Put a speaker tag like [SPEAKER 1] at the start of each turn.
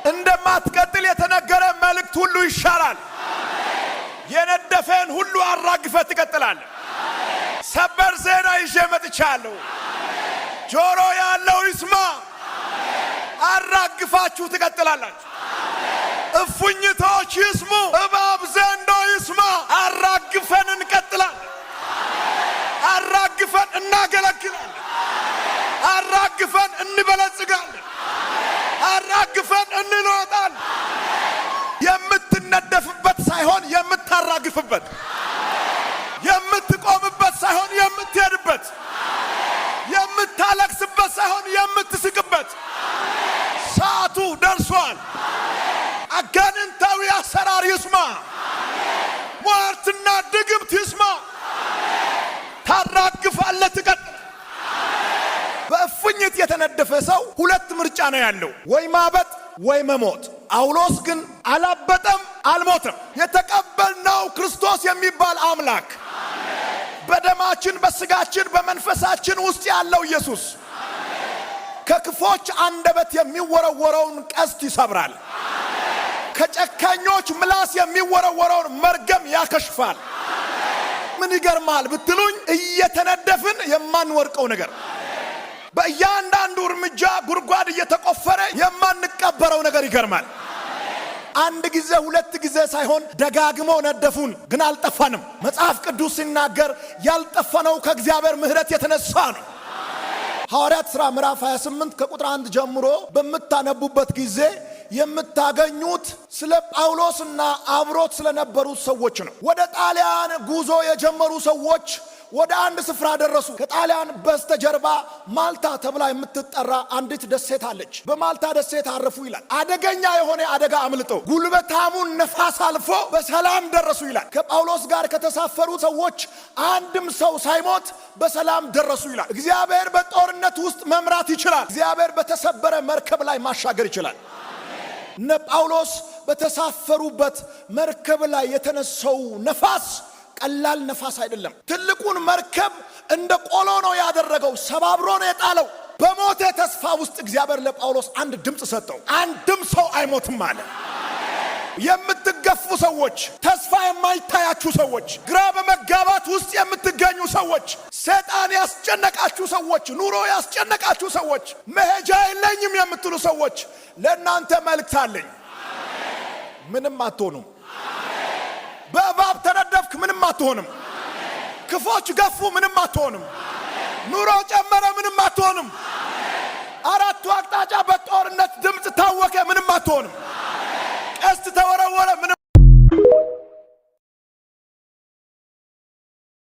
[SPEAKER 1] እንደማትቀጥል የተነገረ መልእክት ሁሉ ይሻራል። የነደፈን ሁሉ አራግፈህ ትቀጥላለህ። ሰበር ዜና ይዤ መጥቻለሁ። ጆሮ ያለው ይስማ። አራግፋችሁ ትቀጥላላችሁ። እፉኝቶች ይስሙ፣ እባብ ዘንዶ ይስማ። አራግፈን እንቀጥላለን። አራግፈን እናገለግላለን። አራግፈን እንበለጽጋለን። አራግፈን እንለወጣለን። የምትነደፍበት ሳይሆን የምታራግፍበት፣ የምትቆምበት ሳይሆን የምትሄድበት፣ የምታለቅስበት ሳይሆን የምትስቅበት ሰዓቱ ደርሷል። አጋንንታዊ አሰራር ይስማ። ሟርትና ድግምት ይስማ። ታራግፋለህ፣ ትቀጥል። በእፉኝት የተነደፈ ሰው ሁለት ምርጫ ነው ያለው፣ ወይ ማበጥ ወይ መሞት። ጳውሎስ ግን አላበጠም፣ አልሞተም። የተቀበልነው ክርስቶስ የሚባል አምላክ በደማችን በስጋችን በመንፈሳችን ውስጥ ያለው ኢየሱስ ከክፎች አንደበት የሚወረወረውን ቀስት ይሰብራል። ከጨካኞች ምላስ የሚወረወረውን መርገም ያከሽፋል። ምን ይገርማል ብትሉኝ፣ እየተነደፍን የማንወርቀው ነገር፣ በእያንዳንዱ እርምጃ ጉድጓድ እየተቆፈረ የማንቀበረው ነገር ይገርማል። አንድ ጊዜ ሁለት ጊዜ ሳይሆን ደጋግሞ ነደፉን፣ ግን አልጠፋንም። መጽሐፍ ቅዱስ ሲናገር ያልጠፋነው ከእግዚአብሔር ምሕረት የተነሳ ነው። ሐዋርያት ሥራ ምዕራፍ 28 ከቁጥር 1 ጀምሮ በምታነቡበት ጊዜ የምታገኙት ስለ ጳውሎስና አብሮት ስለነበሩት ሰዎች ነው። ወደ ጣሊያን ጉዞ የጀመሩ ሰዎች ወደ አንድ ስፍራ ደረሱ። ከጣሊያን በስተጀርባ ማልታ ተብላ የምትጠራ አንዲት ደሴት አለች። በማልታ ደሴት አረፉ ይላል። አደገኛ የሆነ አደጋ አምልጠው ጉልበታሙን ነፋስ አልፎ በሰላም ደረሱ ይላል። ከጳውሎስ ጋር ከተሳፈሩ ሰዎች አንድም ሰው ሳይሞት በሰላም ደረሱ ይላል። እግዚአብሔር በጦርነት ውስጥ መምራት ይችላል። እግዚአብሔር በተሰበረ መርከብ ላይ ማሻገር ይችላል። እነ ጳውሎስ በተሳፈሩበት መርከብ ላይ የተነሳው ነፋስ ቀላል ነፋስ አይደለም። ትልቁን መርከብ እንደ ቆሎ ነው ያደረገው፣ ሰባብሮ ነው የጣለው። በሞተ ተስፋ ውስጥ እግዚአብሔር ለጳውሎስ አንድ ድምፅ ሰጠው። አንድም ሰው አይሞትም አለ። የምትገፉ ሰዎች፣ ተስፋ የማይታያችሁ ሰዎች፣ ግራ በመጋባት ውስጥ የምትገኙ ሰዎች፣ ሰይጣን ያስጨነቃችሁ ሰዎች፣ ኑሮ ያስጨነቃችሁ ሰዎች፣ መሄጃ የለኝም የምትሉ ሰዎች ለእናንተ መልእክት አለኝ። ምንም አትሆኑም። በእባብ ተነደፍክ፣ ምንም አትሆንም። ክፎች ገፉ፣ ምንም አትሆንም። ኑሮ ጨመረ፣ ምንም አትሆንም። አራቱ አቅጣጫ በጦርነት ድምፅ ታወከ፣ ምንም አትሆንም። ቀስት ተወረወረ፣ ምንም